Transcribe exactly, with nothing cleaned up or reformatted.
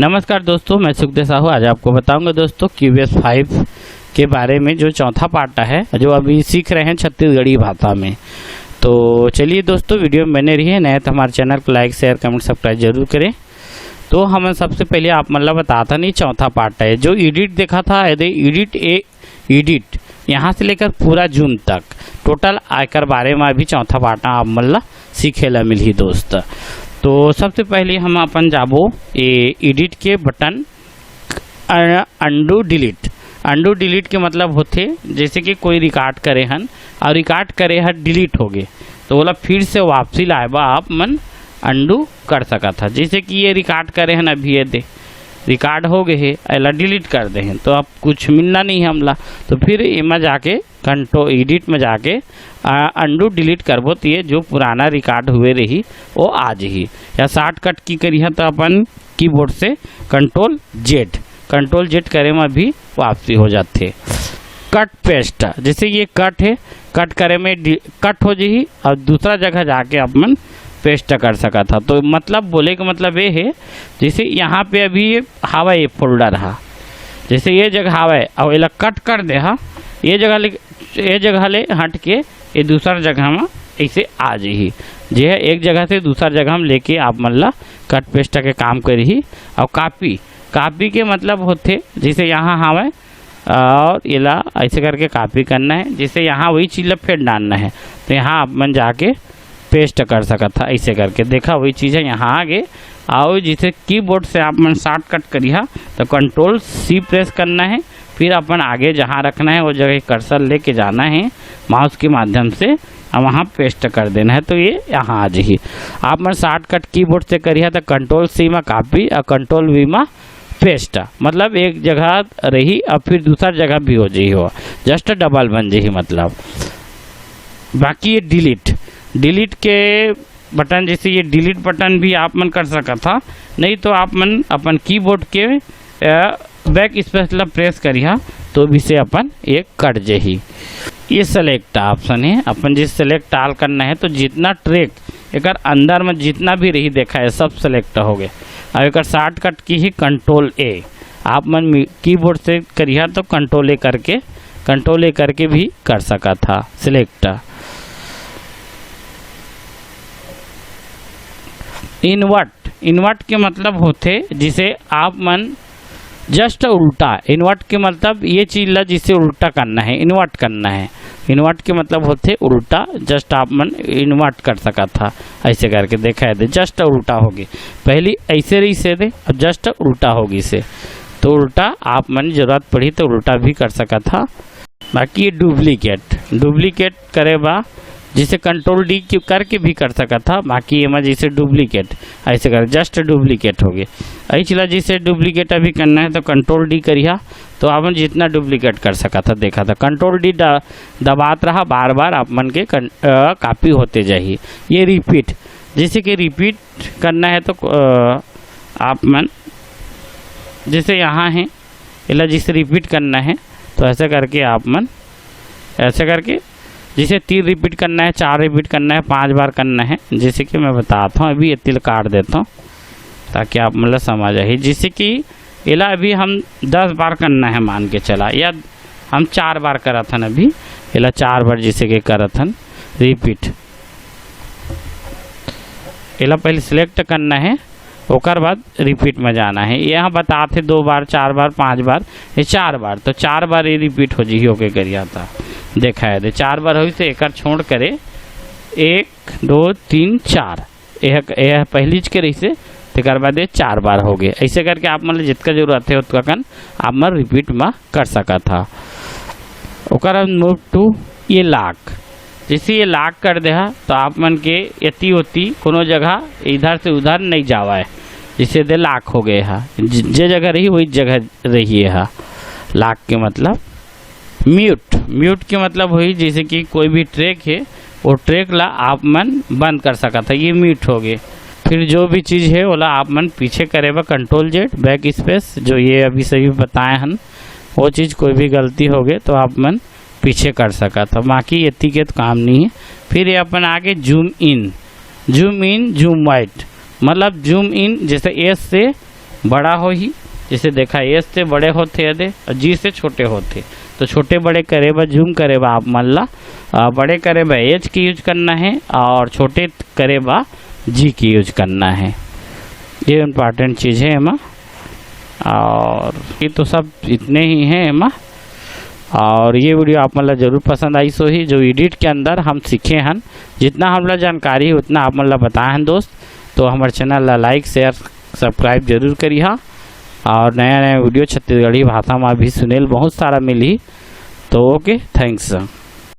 नमस्कार दोस्तों, मैं सुखदेव साहू। आज आपको बताऊंगा दोस्तों, क्यूबीएस फाइव के बारे में, जो चौथा पार्ट है, जो अभी सीख रहे हैं छत्तीसगढ़ी भाषा में। तो चलिए दोस्तों, वीडियो में बने रहिए। नए तो हमारे चैनल को लाइक, शेयर, कमेंट, सब्सक्राइब जरूर करें। तो हम सबसे पहले आप मन ला बताथन, ये चौथा पार्ट है, जो एडिट देखा था, एदे एडिट ए एडिट, यहाँ से लेकर पूरा जूम तक, टोटल एकर बारे में भी चौथा पार्ट आप मन ला सीखे ला मिलही दोस्त। तो सबसे पहले हम अपन जाबो ये एडिट के बटन, अ, अंडू डिलीट। अंडू डिलीट के मतलब होथे, जैसे कि कोई रिकॉर्ड करे हन और रिकॉर्ड करे हर डिलीट हो गए, तो ओला फिर से वापसी लाए बा आप मन अंडू कर सकत ह। जैसे कि ये रिकॉर्ड करे हन, अभी ये दे रिकॉर्ड हो गए हे, एला डिलीट कर दे हन, तो अब कुछ मिलना नहीं है हमला। तो फिर एमा जाके कंट्रोल एडिट में जाके, आ, अंडू डिलीट करबो, तो ये जो पुराना रिकॉर्ड हुए रही, वो आ जही। या शॉर्टकट की करिहा, तो अपन कीबोर्ड से कंट्रोल जेड, कंट्रोल जेड करे में भी वापसी हो जाथे। कट पेस्ट, जैसे ये कट है, कट करे में डि-, कट हो जही और दूसरा जगह जाके अपन पेस्ट कर सकत ह। तो मतलब बोले के मतलब ये है, जैसे यहाँ पे अभी ये हावय, ये फोल्डर हा, जैसे ये जगह हावय और एला कट कर दे हा, ये जगह ले, ये जगह ले हट के ये दूसरा जगह में ऐसे आ जही। जे है एक जगह से दूसरा जगह में लेके आप मन ला कट पेस्ट के काम करिही। और कॉपी, कॉपी के मतलब होथे, जैसे यहाँ हावय और एला ऐसे करके कॉपी करना है, जैसे यहाँ वही चीज ला फिर डालना है, तो यहाँ आप मन जाके पेस्ट कर सकत हा। ऐसे करके देखा, वही चीज है, यहाँ आ गए। और जैसे कीबोर्ड से आप मन शॉर्टकट करिहा, तो कंट्रोल सी प्रेस करना है, फिर अपन आगे जहाँ रखना है, वो जगह कर्सर लेके जाना है माउस के माध्यम से, और वहाँ पेस्ट कर देना है, तो ये यहाँ आ जही। आप मन शॉर्टकट कीबोर्ड से करिहा, तो कंट्रोल सी में कॉपी और कंट्रोल वी में पेस्ट, मतलब एक जगह रही और फिर दूसरा जगह भी हो जही, हो जस्ट डबल बन जही मतलब। बाकी ये डिलीट, डिलीट के बटन, जैसे ये डिलीट बटन भी आप मन कर सकत हा, नहीं तो आप मन अपन कीबोर्ड के, अ, बैक स्पेस ला प्रेस करिहा, तो भी से अपन ये कट जही। ये सेलेक्ट ऑप्शन है, अपन जिस सेलेक्ट ऑल करना है, तो जितना ट्रैक एकर अंदर में जितना भी रही देखा है, सब सेलेक्ट हो गए। अब एकर शॉर्टकट की ही कंट्रोल ए, आप मन मी-, कीबोर्ड से करिहा तो कंट्रोल ए करके, कंट्रोल ए करके भी कर सकत हा सिलेक्ट। इन्वर्ट, इन्वर्ट के मतलब होथे जिसे आप मन जस्ट उल्टा, इन्वर्ट के मतलब ये चीज ला जिसे उल्टा करना है, इन्वर्ट करना है। इन्वर्ट के मतलब होथे उल्टा, जस्ट आप मन इन्वर्ट कर सकत हा। ऐसे करके देखा है दे, जस्ट उल्टा होगे, पहली ऐसे रही से दे, अब जस्ट उल्टा होगी से, तो उल्टा आप मन जरूरत पड़ी तो उल्टा भी कर सकत हा। बाकी ये डुप्लीकेट, डुप्लीकेट करे बा, जिसे कंट्रोल डी करके भी कर सकत हा। बाकी एमा जैसे डुप्लीकेट ऐसे कर, जस्ट डुप्लीकेट हो गए। ऐ चीज ला जैसे डुप्लीकेट अभी करना है तो कंट्रोल डी करिहा, तो आप मन जितना डुप्लीकेट कर सकत हा। देखा था कंट्रोल डी द-, दबात रहा बार बार, आप मन के कन-, अ, कॉपी होते जाही। ये रिपीट, जैसे कि रिपीट करना है तो, अ, आप मन जैसे यहाँ है, एला जैसे रिपीट करना है तो ऐसे करके आप मन, ऐसे करके जैसे तीन रिपीट करना है, चार रिपीट करना है, पांच बार करना है, जैसे कि मैं बताता हूँ, अभी ये तिल काट देता हूँ ताकि आप मतलब समझ आही। जैसे कि एला अभी हम दस बार करना है मान के चला, या हम चार बार करत हन, अभी एला चार बार जैसे कि करत हन रिपीट। एला पहले सिलेक्ट करना है, ओकर बाद रिपीट में जाना है। यहाँ बताथे दो बार, चार बार, पांच बार, ये चार बार, तो चार बार ये रिपीट हो जही। ओके करिहा था, देखा है दे चार बार होइसे, एकर छोड़ करे एक, दो, तीन, चार, यह, यह पहलीच के रहिसे, तेकर बाद ये चार बार हो गए। ऐसे करके आप मन ल जितका जरूरत है उतका कन आप मन रिपीट में कर सकत हा। ओकर बाद मूव टू ये लॉक, जैसे ये लॉक कर दे हा तो आप मन के यति ओती कोनो जगह इधर से उधर नहीं जावा है, जैसे दे लॉक हो गए हा, ज-, जे जगह रही वही जगह रही है हा। लॉक के मतलब म्यूट, म्यूट के मतलब होही जैसे कि कोई भी ट्रैक है, वो ट्रैक ला आप मन बंद कर सकत है, ये म्यूट हो गए। फिर जो भी चीज़ है ओला आप मन पीछे करे बर कंट्रोल जेड, बैक स्पेस, जो ये अभी सभी बताए हन, वो चीज़ कोई भी गलती हो गए तो आप मन पीछे कर सकत है, बाकी यति के तो काम नहीं है। फिर ये अपन आगे zoom in, zoom in, zoom white, मतलब जूम इन जैसे एस से बड़ा होही। जैसे देखा, एस से बड़े होथे एदे, और जी से छोटे होथे। तो छोटे बड़े करे बर, जूम करे बर आप मन ला, अ, बड़े करे बर एच के यूज करना है और छोटे करे बर जी के यूज करना है। ये इंपॉर्टेंट चीज़ है एमा। और ये तो सब इतने ही हैं एमा। और ये वीडियो आप मन ला जरूर पसंद आइस होही, जो एडिट के अंदर हम सीखे हन। जितना हमला जानकारी हे, उतना आप मन ला बताए हन दोस्त। तो हमर चैनल ला लाइक, शेयर, सब्सक्राइब जरूर करिहा। और नया नया वीडियो छत्तीसगढ़ी भाषा में भी सुनेल बहुत सारा मिलही। तो ओके, थैंक्स।